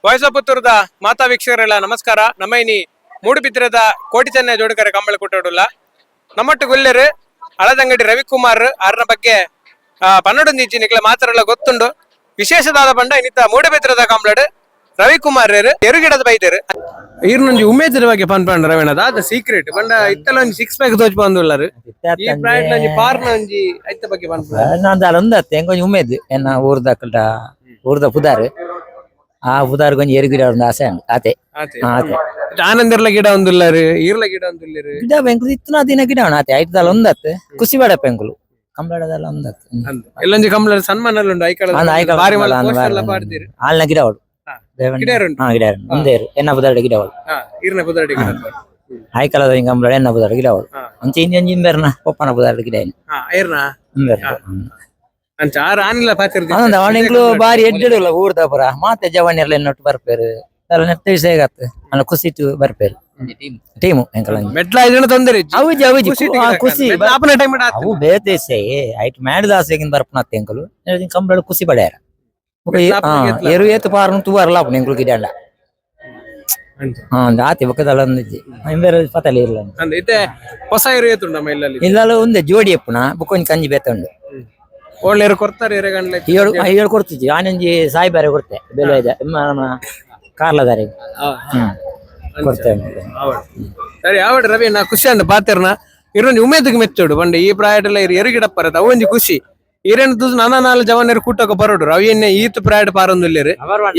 Voice of ಪುತ್ತೂರದ ಮಾತಾ ವೀಕ್ಷಕರೆಲ್ಲ ನಮಸ್ಕಾರ. ನಮ್ಮ ಇನಿ ಮೂಡುಬಿದ್ರದ ಕೋಟಿ ಚೆನ್ನೈ ಜೋಡುಕರೆ ಕಂಬಳ ಕುಟ್ಟೋಡುಲ್ಲ. ನಮ್ಮಟ್ಟು ಗುಲ್ಲೆರು ಹಳದಂಗಡಿ ರವಿಕುಮಾರ್ ಆರ್ನ ಬಗ್ಗೆ ಪನ್ನೊಂದು ನಿಕ್ಲೆ ಮಾತಾಡಲ್ಲ ಗೊತ್ತುಂಡು. ವಿಶೇಷದಾದ ಪಂಡ ಇನ್ನಿತ ಮೂಡುಬಿದ್ರದ ಕಂಬಳಡ್ ರವಿಕುಮಾರ್ ಎರುಗಿಡದ ಬೈದೇರು. ಈರ್ನೊಂಜಿ ಉಮೇದರ ಬಗ್ಗೆ ಪನ್ಪಂಡ ರವೀಣ, ದಾದ ಸೀಕ್ರೆಟ್ ಪಂಡ ಇತ್ತಲ ಒಂಜಿ ಸಿಕ್ಸ್ ಪ್ಯಾಕ್ ತೋಚ್ ಬಂದುಲ್ಲರು. ಈ ಪ್ರಾಯಡ್ ಒಂಜಿ ಪಾರ್ನ ಒಂಜಿ ಐತ ಬಗ್ಗೆ ಪನ್ಪುಂಡ. ನಾನು ದಾಲ ಒಂದತ್ತೆ ಎಂಕೊಂಜಿ ಉಮೇದ್ ಎನ್ನ ಊರ್ದಕ್ಕಲ್ಟ ಊರ್ದ ಪುದಾರ್, ಆ ಪುದಾರ್ ಕೊಂಜಿ ಎರುಗಿಡ ಒಂದು ಆಸೆ ಉಂಡು ಆತೆ. ಆತೆ. ಆತೆ. ಆನಂದಿರ್ಲ ಗಿಡ ಒಂದುಲ್ಲರು, ಈರ್ಲ ಗಿಡ ಒಂದುಲ್ಲೆರು. ಗಿಡ ಬೆಂಕುಲು ಇತ್ತನ ದಿನ ಗಿಡ ಉಂಡು ಆತೆ. ಐಟ್ ದಾಲ ಒಂದತ್ತೆ ಖುಷಿ ಬೇಡಪ್ಪ ಎಂಕುಲು ಕಂಬಳದಲ್ಲ ಒಂದತ್ತೆ. ಎಲ್ಲೊಂಜಿ ಕಂಬಳ ಸನ್ಮಾನ ಉಂಡು ಐಕಳ. ಅಂದ್ ಐಕಳ ಬಾರಿ ಮಲ್ಲ ಅಂದ್ ಪೋಸ್ಟರ್ ಎಲ್ಲ ಬಾರಿ. ಪಾಡ್ದಿರು. ಆಲ್ನ ಗಿಡ ಅವಳು. ಗಿಡ ಉಂಟು. ಹಾ, ಗಿಡ ಉಂಟು. ಒಂದೇರು ಎನ್ನ ಪುದಾರ್ಡ ಗಿಡ ಅವಳು. ಈರ್ನ ಪುದರ್ಡಿ ಗಿಡ. ಐಕಳದ ಕಂಬಳ ಎನ್ನ ಪುದಾರ್ಡ ಗಿಡ ಅವಳು. ಅಂಚೆ ಇಂಜಿ ಇಂಬೆರ್ನ ಪೊಪ್ಪನ ಪುದಾರ್ಡ ಗಿಡ ಏನು. ಏರ್ನ. ಇಂಬೆರ್ನ. ಅಂಚ ಆರ್ ಆನಿಲ್ಲ ಪಾತಿರ್ದಿ. ಅಂದ ಅವನಿಂಗ್ಲು ಬಾರಿ ಎಡ್ಡಿಡುಲ್ಲ ಊರ್ದ ಪುರ ಮಾತೆ ಜವಾನಿರ್ಲ ಎನ್ನೊಟ್ಟು ಬರ್ಪೇರು ಅಲ್ಲ ನೆತ್ತ ವಿಷಯ ಆಗತ್ತೆ ಅಲ್ಲ ಖುಷಿ ಬರ್ಪೇರು ಟೀಮು ಎಂಕಲ. ಮೆಟ್ಲ ಐದಿನ ತೊಂದರೆ ಇಜ್ಜಿ. ಅವುಜಿ ಅವುಜಿ. ಖುಷಿ. ಖುಷಿ. ಆಪನ ಟೈಮ್. ಅವು ಬೇತೇಸೆ ಐಟ್ ಮ್ಯಾಡ್ದ ಆಸೆಗಿನ ಬರ್ಪನತ್ತೆ ಎಂಕಲು ಕಂಬಳ ಖುಷಿ ಪಡ್ಯಾರ. ಮೆಟ್ಲ. ಎರು ಏತು ಪಾರನು ತೂವರಲ್ಲ ಅಪ್ಪು ಎಂಕುಲು ಗಿಡಂಡ. ಹಾ, ಆತಿ ಬೊಕ್ಕದಲ್ಲ ಒಂದಿಜ್ಜಿ ಇಂಬೇರು ಪತಲಿ ಇಲ್ಲ. ಅಂದ್ ಇತ್ತೆ ಹೊಸ ಇರು ಏತುಂಡು ನಮ್ಮ ಇಲ್ಲಲ್ಲಿ? ಇಲ್ಲಲ್ಲ ಒಂದೇ ಜೋಡಿ ಎಪ್ಪುನ ಬೊಕ್ಕೊಂಜಿ ಕಂಜಿ ಬೇತುಂಡು. ಒಳ್ಳೆ ಇರು ಕೊಡ್ತಾರೆ ಇರೆಗಂಡ್ಲೆ. ಏಳು ಏಳು ಕೊಡ್ತಿದ್ವಿ. ಆನಂಜಿ ಸಾಯಿಬಾರೆ ಕೊಡ್ತೆ ಬೆಲೆ ಇದೆ ನಮ್ಮ ಕಾರ್ಲದಾರಿ ಕೊಡ್ತೇನೆ. ಸರಿ ಆವಡ್ ರವಿ ನಾ ಖುಷಿ ಅಂಡ್ ಪಾತೆರ್ನ. ಇರೊಂಜಿ ಉಮೇದಕ್ಕೆ ಮೆಚ್ಚೋಡು ಪಂಡ ಈ ಪ್ರಾಯಟೆಲ್ಲ ಇರು ಎರುಗಿಡಪ್ಪರತ ಅವೊಂಜಿ ಖುಷಿ. ಇರೇನು ತೂಸು ನಾನಾ ನಾಲ್ ಜವನರು ಕೂಟಕ ಬರೋಡು. ರವಿಯನ್ನೇ ಈತ್ ಪ್ರಾಯಡ್ ಪಾರೊಂದುಲ್ಲೆರು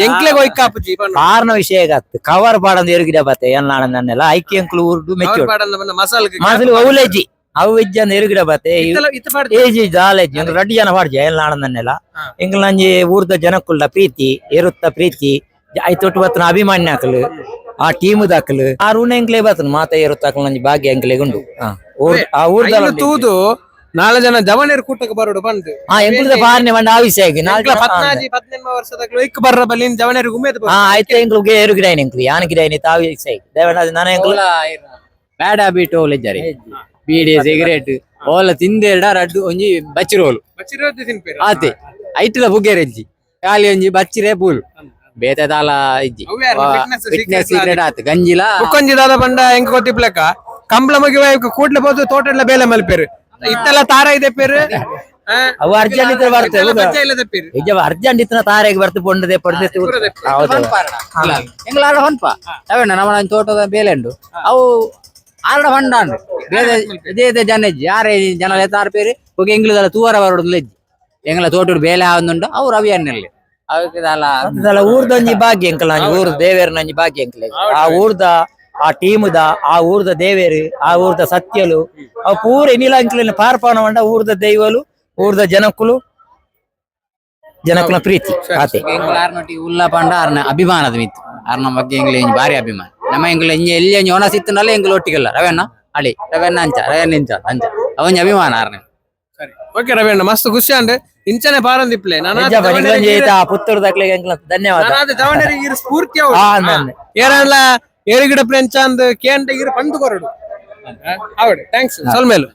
ಎಂಕ್ಲೆ ಒಯ್ಕಾಪುಜಿ. ಕಾರಣ ವಿಷಯ ಆಗತ್ತು ಕವರ್ ಪಾಡಂದು ಎರುಗಿಡ ಬತ್ತೆ ಎಲ್ಲ ನನ್ನೆಲ್ಲ ಐಕಿ ಅಂಕಲು ಊರ್ಡು ಮೆಚ್ಚೋಡು. ಪಾಡಂದ ಮಸಾಲ. ಮಾಸಲು ಅವಲೆಜ್ಜಿ ಅವು ಇಜ್ಜಿ ಅಂದ್ ಎರುಗಿಡ ಬತ್ತೆ. ಇತ್ತ ಪಾಡ್ದು. ಏಜಿ ದಾಲೆಜ್ಜಿ ಎಂಕ್ ರಡ್ಡು ಜನ ಪಾಡ್ಜಿ ಎಲ್ಲ ನನ್ನೆಲ್ಲ. ಎಂಕಲ್ ನಂಜಿ ಊರ್ದ ಜನಕ್ಕುಳ್ಳ ಪ್ರೀತಿ, ಎರುತ್ತ ಪ್ರೀತಿ ಐತೊಟ್ಟು ಬತ್ತನ ಅಭಿಮಾನ್ಯಾಕಲು ಆ ಟೀಮ್ ದಾಕಲು ಆ ಋಣ ಎಂಕ್ಲೆ ಬತ್ತನ ಮಾತ ಎರುತ್ತಾಕಲು ನಂಜಿ ಭಾಗ್ಯ ಎಂಕ್ಲೆಗ್ ಉಂಡು. ಆ ಊರ್ದ ಐನು ತೂದು ನಾಲ್ ಜನ ಜವನರು ಕೂಟಕ ಬರೋಡು ಬಂದು. ಆ ಎಂಕುಲ್ದ ಪಾರ್ನೆ ಬಂಡ ಆ ವಿಷಯ ಆಗಿ ನಾಲ್ ಎಂಕ್ಲ ಜನ. 14, 18 ವರ್ಷದಕ್ಲು ಇಕ್ ಬರ್ರ ಬಲ್ಲಿನ್ ಜವನರಿಗೆ ಉಮೇದ್. ಹಾ, ಆಯ್ತು. ಎಂಕ್ಲು ಏರು ಗಿಡ ಎಂಕ್ಲು ಯಾನ ಗಿಡ ಏನಿ ತಾವು ವಿಷಯ ದೇವಣ್ಣ ನಾನು ಎಂಕ್ಲು. ಬ್ಯಾಡ್ ಹ್ಯಾಬಿಟ್ ಓಲ್ ಇಜ್ಜಾರಿ, ಬೀಡಿ ಸಿಗರೇಟ್ ಓಲ ತಿಂದೇರ್ಡ ರಡ್ಡು ಒಂಜಿ ಬಚ್ಚಿರೋಲು. ಬಚ್ಚಿರೋದು ತಿನ್ಪೇರು. ಆತೆ, ಐಟ್ಲ ಬುಗ್ಗೆರೆ ಇಜ್ಜಿ, ಖಾಲಿ ಒಂಜಿ ಬಚ್ಚಿರೆ ಪೂಲು, ಬೇತೆ ದಾಲ ಇಜ್ಜಿ. ಅವ್ವೆ ಯಾರ್ನ fitness fitness secret. Secret ಆತು ಗಂಜಿಲ. ಬುಕ್ಕೊಂಜಿ ದಾದ ಬಂಡ ಎಂಕ್ ಗೊತ್ತಿಪ್ಲಕ್ಕ ಕಂಬಳ ಮುಗಿವ ಕೂಡ್ಲೆ ಬೋದು ತೋಟಡ್ಲ ಬೇಲೆ ಮಲ್ಪೇರು. ಇತ್ತೆಲ್ಲ ತಾರ ಇದೆ ಪೇರು. ಅವು ಅರ್ಜೆಂಟ್ ಇದ್ರೆ ಬರ್ತದೆ. ಇಲ್ಲ ಪೇರು. ನಿಜ, ಅರ್ಜೆಂಟ್ ಇತ್ತಿನ ತಾರೆಗೆ ಬರ್ತು ಪೊಂಡದೆ ಪಡೆದೆ. ಹೌದು. ಎಂಗ್ಲ ಆಡ ಹೊನ್ಪ ಅವೇಣ ನಮ್ಮ ಒಂಜಿ ತೋಟದ ಬೇಲೆ ಉಂಡು. ಅವು ಆರಡ ಹೊಂಡ ಅಂಡು ಬೇರೆ ಇದೇ ಜನ ಇಜ್ಜಿ, ಯಾರೇ ಜನ ತಾರ ಪೇರು ಬೊಕ ಎಂಗ್ಲದಲ್ಲ ತೂವರ ಬರೋದು ಇಜ್ಜಿ. ಎಂಗ್ಲ ತೋಟಡ್ ಬೇಲೆ ಆವೊಂದುಂಡು. ಅವು ರವಿ ಅನ್ನಲ್ಲಿ ಅವಕ್ಕೆ ದಾಲ. ಅದಲ್ಲ ಊರ್ದೊಂಜಿ ಭಾಗ್ಯ ಎಂಕಲ್ ನಂಜಿ ಊರ್ ದೇವೇರ್ ನಂಜಿ ಭಾಗ್ಯ ಎಂಕಲ್. ಆ ಊರ್ದ ಆ ಟೀಮುದ ಆ ಊರ್ದ ದೇವೇರು ಆ ಊರ್ದ ಸತ್ಯಲು ಅವು ಪೂರ ಎನಿಲ ಅಂಕಲಿನ ಪಾರ್ಪಾನ ಮಂಡ ಊರ್ದ ದೈವಲು ಊರ್ದ ಜನಕ್ಕುಲು ಜನಕ್ಕುಲ ಪ್ರೀತಿ ಆತೆ. ಎಂಗ್ಲ ಆರ್ನೊಟ್ಟಿಗೆ ಉಲ್ಲ ಪಂಡ ಆರ್ನ ಅಭಿಮಾನದ ಮಿತ್ತು. ಆರ್ನ ಬಗ್ಗೆ ಎಂಗ್ಲ ಇಂಜಿ ಭಾರಿ ಅಭಿಮಾನ. ನಮ್ಮ ಎಂಗ್ಲ ಇಂಜಿ ಎಲ್ಲಿ ಒಂಜಿ ಒಣಸ್ ಇತ್ತುಂಡಲ ಎಂಗ್ಲ ಒಟ್ಟಿಗೆಲ್ಲ ರವೆಣ್ಣ ಅಳಿ ರವೆಣ್ಣ ಅಂಚ ರವೆಣ್ಣ ಇಂಚ ಅಂಚ ಅವೊಂಜಿ ಅಭಿಮಾನ ಆರ್ನ. ಸರಿ, ಓಕೆ ರವಿ ಅಣ್ಣ, ಮಸ್ತ್ ಖುಷಿ ಅಂಡ್ ಇಂಚನೆ ಪಾರಂದಿಪ್ಲೆ. ನಿಜ ಬಾ, ನಿಂಗ್ಲೊಂಜಿ ಐತ ಆ ಪುತ್ತೂರ್ದಕ್ಲೆಗ್ ಎಂಕ್ಲ ಧನ್ಯವಾದ. ಜವನರಿಗೆ ಇರು ಸ್ಫೂರ್ತಿ ಅವು. ಹಾ, ನನ್ನೆ. ಏರಲ್ಲ ಏರುಗಿಡ ಪ್ರೆಂಚ ಅಂದ್ ಕೇಂದ್ರ ಇರು ಪಂದು ಕೊರಡು. ಆವಡೆ thanks ಸೊಲ್ಮೇಲು.